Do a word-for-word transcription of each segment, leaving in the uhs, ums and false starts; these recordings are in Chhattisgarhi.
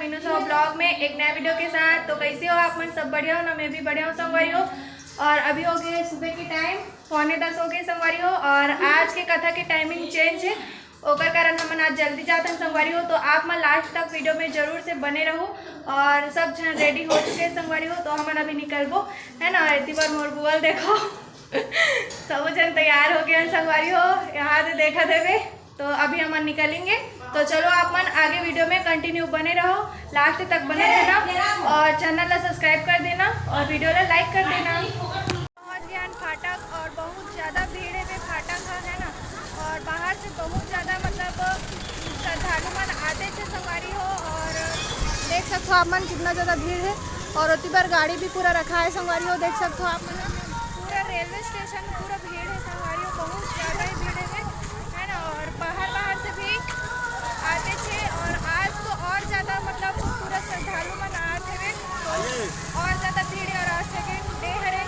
ब्लॉग में एक नया वीडियो के साथ। तो कैसे हो आप मन? सब बढ़िया हो ना? मैं भी बढ़िया हूँ संगवारी हो। और अभी हो गए सुबह के टाइम, पौने दस हो गए संगवारी हो। और आज के कथा के टाइमिंग चेंज है, ओकर कारण हमन आज जल्दी जात हन संगवारी हो। तो आप मन लास्ट तक वीडियो में जरूर से बने रहो। और सब झन रेडी हो चुके हैं संगवारी हो, तो हमन अभी निकलबो, है ना? एती बार मोर बुआ ल देखो, सब झन तैयार हो गए हैं संगवारी हो, यहाँ से देखा देवे। तो अभी हमन निकलेंगे। तो चलो आप मन आगे वीडियो में कंटिन्यू बने रहो, लास्ट तक बने रहना और चैनल ला सब्सक्राइब कर देना और वीडियो ला लाइक कर देना। पहुंच गए हन फाटक और बहुत ज़्यादा भीड़ है बे फाटक ह, है ना? और बाहर से बहुत ज़्यादा मतलब श्रद्धालु मन आते थे संगवारी हो। और देख सकते हो आप मन कितना ज़्यादा भीड़ है। और ओती बार गाड़ी भी पूरा रखा है संगवारी हो, देख सकते हो आप मन। पूरा रेलवे स्टेशन पूरा भीड़ है संगवारी हो, बहुत ज़्यादा ही भीड़ है, है ना? और बाहर बाहर से भी आते थे और आज तो और ज़्यादा मतलब पूरा श्रद्धालु मन आते हुए, तो और ज़्यादा भीड़ है। और आज सेकेंड डे हरे।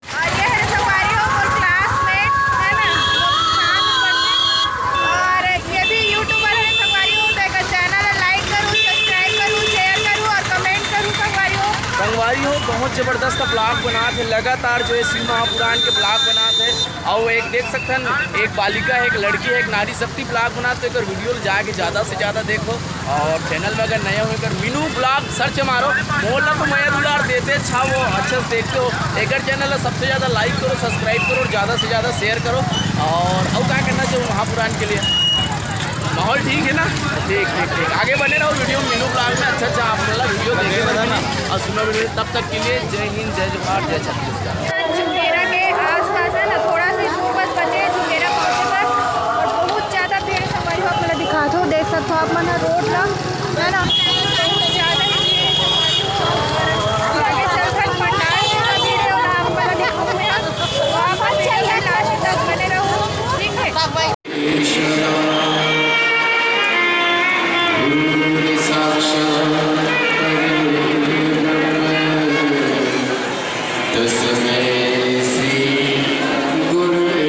और ये है संगवारी हो मोर क्लासमेट, है ना, मोर साथ में पढ़थे। और ये भी यूट्यूबर है संगवारी हो, तो एकर चैनल ला लाइक करू, सब्सक्राइब करू, शेयर करू और कमेंट करू संगवारी हो। संगवारी हो, बहुत जबरदस्त ब्लॉग बनात हे, लगातार जो है शिव महापुराण के ब्लॉग बनात हे। और एक देख सकथन, एक बालिका है, एक लड़की है, एक नारी शक्ति ब्लॉग बनात, तो एकर वीडियो ला जाके ज़्यादा से ज़्यादा देखो। और चैनल में अगर नया हो, एकर मीनू ब्लॉग सर्च मारो, मोला तो मया दुलार देते अच्छा, वो अच्छा से देखते हो। एकर चैनल ला सबसे ज़्यादा लाइक करो, सब्सक्राइब करो और ज़्यादा से ज़्यादा शेयर करो। और, और क्या करना चाहिए महापुराण के लिए? माहौल ठीक है ना? ठीक, ठीक, ठीक। आगे बने रहो वीडियो में, मीनू ब्लॉग में अच्छा अच्छा आप लोग वीडियो देखे बने ना। और सुनो वीडियो, तब तक के लिए जय हिंद, जय जोहार, जय छत्तीसगढ़। चुकेरा के आसपास है ना, थोड़ा सा दूर बस बचे हैं चुकेरा पहुंचे तक। और बहुत ज़्यादा भीड़ संगवारी हो, आप मन ला दिखात हो, देख सकते हो आप मन ह रोड ला, है ना, बहुत ज़्यादा ही भीड़ है संगवारी हो। और आगे चलकर पंडाल कितना भीड़ है और आप मन ला दिखाऊंगी। तो आप मन वीडियो में लास्ट तक बने रहो, ठीक है? गुरु साक्षात् परं ब्रह्म तस्मै श्री गुरुवे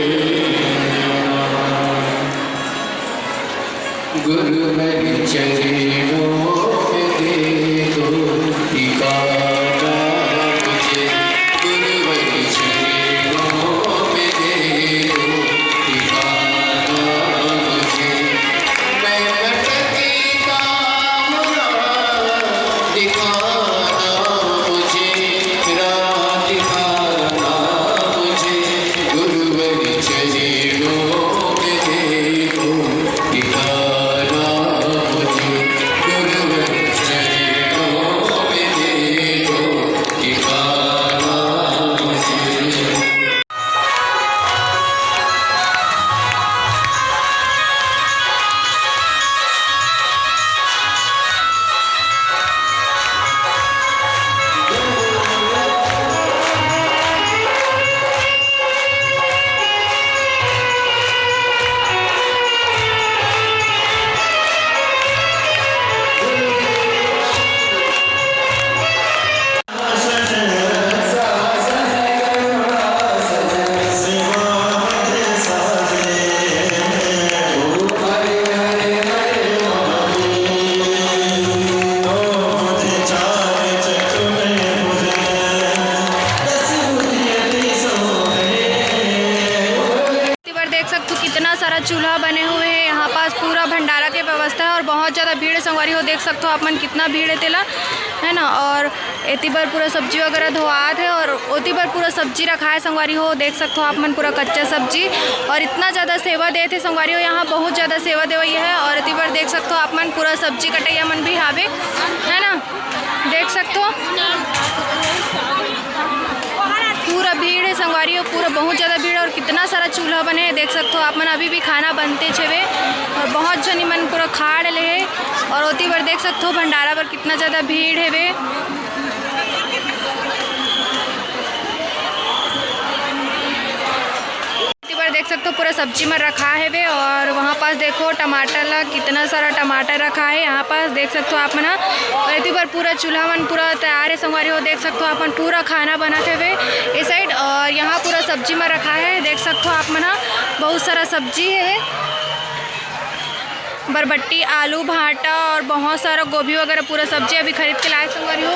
नमः। गुरु हरि चरणों में दे दो ठिकाना मुझे, गुरु हरि चरणों में दे दो ठिकाना मुझे। मैं भटकता हूँ, राह दिखाना मुझे, राह दिखाना मुझे, गुरुवर चरणों में दे दो ठिकाना मुझे, गुरुवर चरणों में दे दो ठिकाना मुझे। एती बर देख सकथो कितना सारा चूल्हा बने हुए हैं। यहाँ पास पूरा भंडारा के व्यवस्था है और बहुत ज़्यादा भीड़ है संगवारी हो। देख सकथो आप मन कितना भीड़ है तेला, है ना। और एती बर पूरा सब्जी वगैरह धोआत है और ओती बर पूरा सब्जी रखा है संगवारी हो। देख सकथो आप मन पूरा कच्चा सब्जी और इतना ज़्यादा सेवा देत हे संगवारी हो। यहाँ बहुत ज़्यादा सेवा देवई है और एती बर देख सकथो आप मन पूरा सब्जी कटैया मन भी हावे, है ना। देख सकथो पूरा भीड़ है संगवारी हो, पूरा बहुत ज़्यादा भीड़ है और कितना सारा चूल्हा बने है। देख सकथो आप मन अभी भी खाना बनते छेवे और बहुत झनी मन पूरा खा डले है। और ओती बर देख सकथो भंडारा बर कितना ज़्यादा भीड़ हेवे। एती बर देख देख सकथो पूरा सब्जी मन रखा हेवे और वहाँ पास देखो टमाटर ला, कितना सारा टमाटर रखा है यहाँ पास, देख सकथो आप मन ह। और एती बर पूरा चूल्हा मन पूरा तैयार है संगवारी हो, देख सकथो आप मन पूरा खाना बनत हेवे ए साइड। और यहाँ पूरा सब्जी मन रखा है, देख सकथो आप मन ह, बहुत सारा सब्जी हेवे। बरबट्टी, आलू, भांटा और बहुत सारा गोभी वगैरह पूरा सब्जी अभी खरीद के लाए संगवारी हो,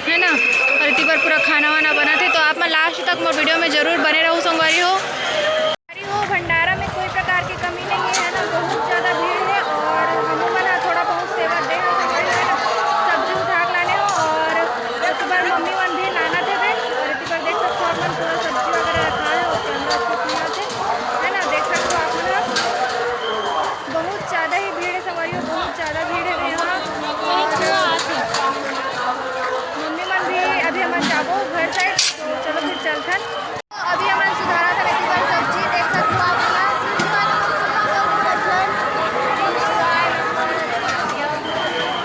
है ना। और एती बर पूरा खाना वाना बनत हे, तो आप मन लास्ट तक मोर वीडियो में जरूर बने रहू संगवारी हो। संगवारी हो, भंडारा में कोई प्रकार की कमी नहीं है, है ना, बहुत ज़्यादा भीड़ है। और हम मन ह थोड़ा बहुत सेवा दे हो संगवारी हो, है ना, सब्जी उठा के लाने हो। और एक बार मम्मी मन भी लाना थे बे, और एक बार देख सकते हो आप मन पूरा सब्जी वगैरह रखा है और कैमरा अच्छे से नहीं आते, है ना, देख सकते हो आप मन। बहुत ज़्यादा ही भीड़ है संगवारी हो, बहुत ज़्यादा भीड़ है यहाँ। और मम्मी मन भी अभी हमन जाबो घर साइड, तो चलो फिर चलथन। अभी हमन सुधारा था लेकिन सब्जी देख सकते हो आप मन।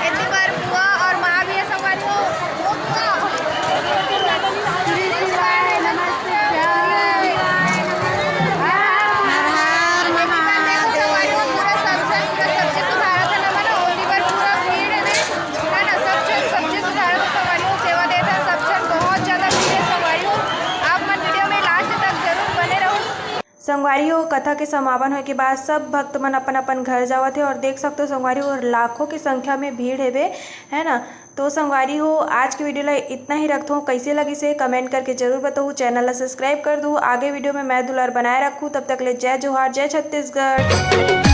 इतनी बार बुआ और माँ भी है संगवारी हो। संगवारी हो, कथा के समापन होए के बाद सब भक्त मन अपन अपन घर जावत हे और देख सकते हो संगवारी हो, लाखों की संख्या में भीड़ हेवे, है ना। तो संगवारी हो, आज के वीडियो ला इतना ही रखथों। कैसे लगिस हे कमेंट करके जरूर बताओ। चैनल ला सब्सक्राइब कर दो। आगे वीडियो में मैं दुलार बनाए रखूँ। तब तक ले जय जोहार, जय छत्तीसगढ़।